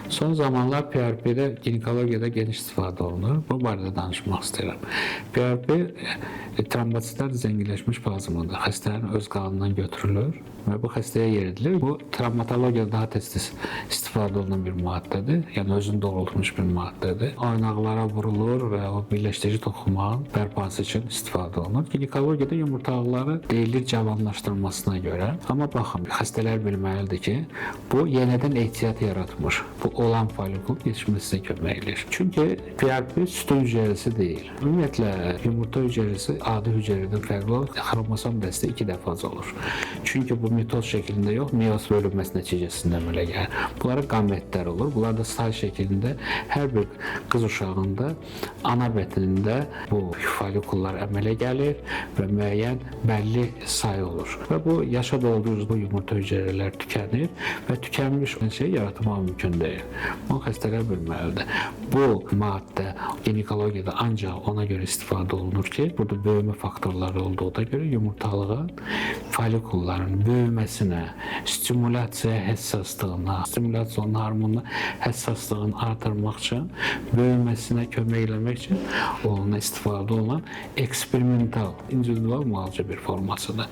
Son zamanlar PRP-də ginekologiyada geniş istifadə olunur. Bu barədə danışmaq istəyirəm. PRP trombositlər zənginləşmiş plazmadır. Xəstənin öz qanından götürülür və bu xəstəyə yeridilir. Bu travmatologiyada daha tez-tez istifadə olunan bir maddədir. Yəni özünü doğrultmuş bir maddədir. Oynaqlara vurulur və o birləşdirici toxumanın bərpası üçün istifadə olunur. Ginekologiyada yumurtalıqları deyilir cavanlaşdırılmasına görə. Amma baxın, xəstələr bilməlidir ki, bu yenidən ehtiyat yaratmır. Bu olan follikulun yetişməsinə kömək eləyir. Çünki PRP sütun hüceyrəsi deyil. Ümumiyyətlə yumurta hüceyrəsi adi hüceyrədən fərqli olaraq xromosom dəsti 2 dəfə az olur. Çünki bu mitoz şəklində yox, meyoz bölünməsi nəticəsində əmələ gəlir. Bunlara qametlər olur. Bunlar da say şəklində hər bir qız uşağında ana bətnində bu follikullar əmələ gəlir və müəyyən bəlli say olur. Və bu yaşa dolduğunuz bu yumurta hüceyrələr tükənir və tükənmiş şey yaratmaq mümkün deyil. Bunu xəstələr bilməlidir. Bu maddə ginekologiyada ancaq ona görə istifadə olunur ki, burada böyümə faktorları olduğuna görə yumurtalığın follikulların böyüməsinə, stimulyasiyaya həssaslığına, stimulyasiya hormonuna həssaslığını artırmaq üçün, böyüməsinə kömək eləmək üçün onunla istifadə olunan eksperimental, individual müalicə bir formasıdır.